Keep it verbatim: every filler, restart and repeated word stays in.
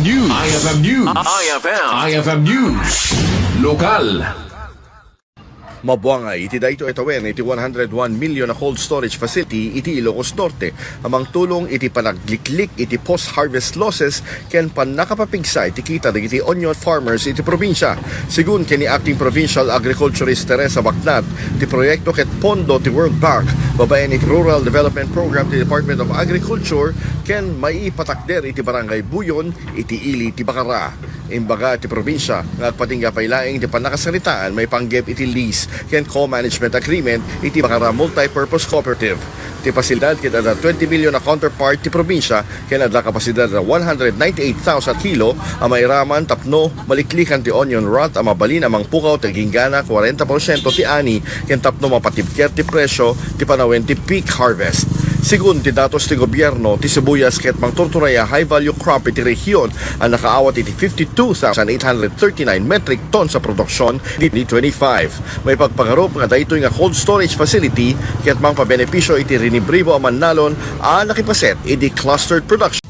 News. I F M News. I F M. I F M News. Lokal. Mabuangay iti daytoy a tawen iti one hundred one million a cold storage facility iti Ilocos Norte a mangtulong iti panagliklik iti post-harvest losses ken pannakapapigsa iti kita dagiti onion farmers iti probinsia. Sigun ken ni Acting Provincial Agriculturist Teresa Bacnat, ti proyekto ket pondo ti World Bank babaen iti Rural Development Program ti Department of Agriculture ken maipatakder iti Barangay Buyon iti ili ti Bacarra. Imbaga ti probinsia nga agpatingga pay laeng ti pannakasaritaan maipanggep iti lease ken co-management agreement iti Bacarra Multipurpose Cooperative. Ti pasilidad ket adda twenty million a counterpart ti probinsia ken adda kapasidad a one hundred ninety-eight thousand kilo a mairaman tapno maliklikan ti onion rot a mabalin a mangpukaw ti aginggana kwarenta porsiento ti ani ken tapno mapatibker ti presio ti panawen ti peak harvest. Sigun ti datos ti gobierno, ti sibuyas ket mangturturay a high-value crop iti rehiyon a nakaawat iti fifty-two thousand eight hundred thirty-nine metric tons a produksion iti twenty twenty-five. Maipagpangarup nga daytoy nga cold storage facility ket mangpabenepisio iti rinibribo a mannalon a nakipaset iti clustered production